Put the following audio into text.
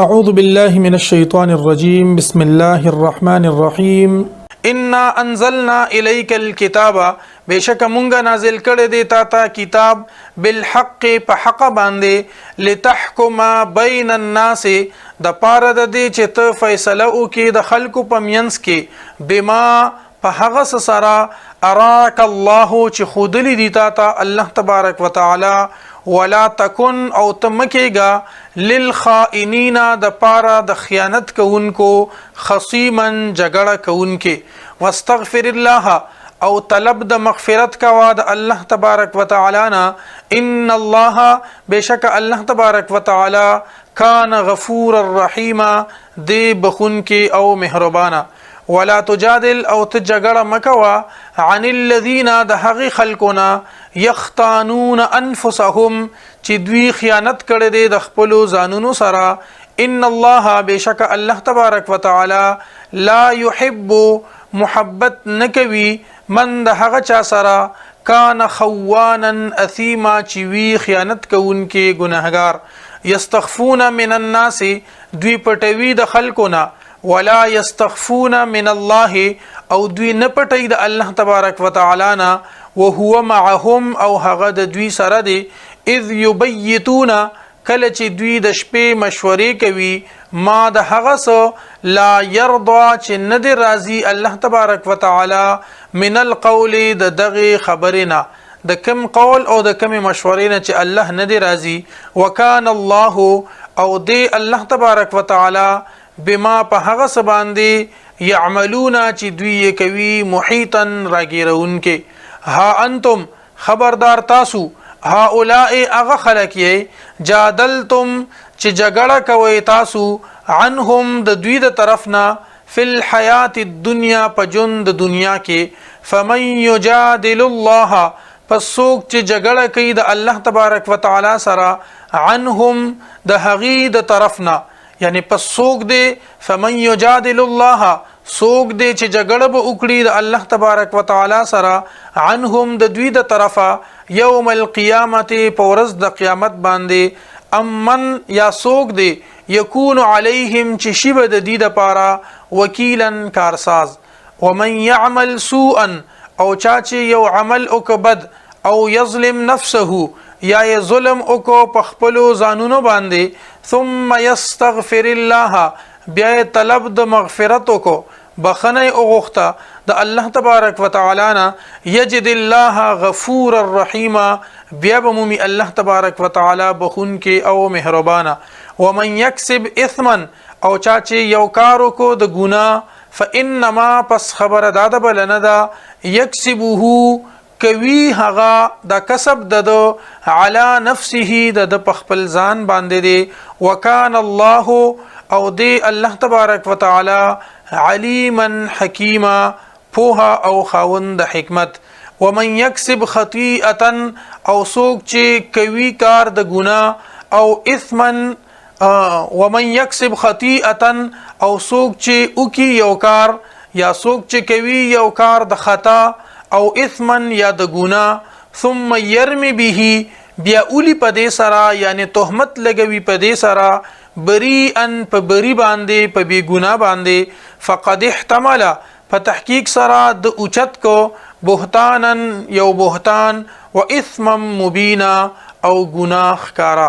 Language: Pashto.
أعوذ بالله من الشيطان الرجيم، بسم الله الرحمن الرحيم. انا انزلنا الیک الكتاب، بشک مونږه نازل کړی دی تا ته کتاب، بالحق، په حق باندې، لتحکم بین الناس، د پاره د دې چې ته فیصله وکې د خلکو په مینس کې، بما، په هغه څه سره، اراک الله، چې خودلی دی تا ته الله تبارک وتعالی. ولا تکن، او ته مکیږه، للخائنین، د پاره د خیانت کوونکو، خصیما، جګړه کوونکې. واستغفر الله، او طلب د مغفرت کوا د الله تبارک وتعالی نه. ان الله، بشک الله تبارک وتعالی، کان غفور الرحیم، دی بخون کې او مهربانه. ولا تجادل، او ته جګړه مکوا، عن الذين، د هغې خلکو نه، یختانون انفسهم، چې دوی خیانت کړی دی د خپلو ځانونو سره. ان الله، بشک الله تبارک وتعالی، لا يحب، محبت نکوي، من، د هغه چا سره، کان خوانا اثیما، چې وی خیانت کوونکې ګناهګار. یستخفون من الناس، دوی پټوي د خلکو نه، ولا یستخفون من الله، او دوی نه پټوي د الله تبارک وتعالی نه، وهو معهم، او هغه د دوی سره دی، اذ یبیتون، کله چې دوی د شپې مشورې کوي، ما، د هغه څه، لا یرضا، چې نه دی راضي الله تبارک وتعالی، من القول، د دغه خبرې نه، د کم قول او د کم مشورې نه چې الله نه دی راضي. وکان الله، او دی الله تبارک وتعالی، بما، په هغه څه باندې، یعملون، چې دوی یې کوي، محیطا، راګیرونکي. ها انتم، خبردار تاسو، هؤلاء، هغه خلک یې، جادلتم، چې جګړه کوي تاسو، عنهم، د دوی د طرف نه، فی الحیات الدنیا، په ژوند د دنیا کې. فمن یجادل الله، پس څوک چې جګړه کوي د الله تبارک وتعالی سره، عنهم، د هغې د طرف نه، یعنی پس څوک دی، فمن یجادل الله، څوک دی چې جګړه به وکړي د الله تبارک وتعالی سره، عنهم، د دوی د طرفه، یوم القیامت، په ورځ د قیامت باندې، امن، یا څوک دی، یکون علیهم، چې شی به د دوی د پاره، وکیلا، کارساز. ومن يعمل سوءا، او چا چې یو عمل وکړ بد، او یظلم نفسه، یا یې ظلم وکړو په خپلو ځانونو باندې، ثم یستغفر الله، بیا یې طلب د مغفرت وکړو، بخنه یې وغوښته د الله تبارک وتعالی نه، یجد الله غفور الرحیم، بیا به مومي الله تبارک وتعالی بخونکی او مهربانه. ومن یکسب اثما، او چا چې یو کار وکړو د ګناه، فانما، پس خبره دا ده بل نه ده، یکسبه، کوي هغه د کسب د علی نفسه، د په خپل ځان باندې دی. وکان الله، او دی الله تبارک وتعالی، علیما حکیما، پوها او خاوند د حکمت. ومن یکسب خطیئه، او څوک چې کوي کار د ګناه او اثما، ومن یکسب خطیئه، او څوک چې وکي یو کار، یا څوک چې کوي یو کار د خطا او اثما، یا د ګناه، ثم يرمي به، بیا اولی په دې سره، یعنی تهمت لګوي په دې سره، بریئا، په بری باندې، په بی ګناه باندې، فقد احتمل، په تحقیق سره د اوچت کو، بهتانا، یو بهتان، و اثما مبینا، او ګناه ښکارا.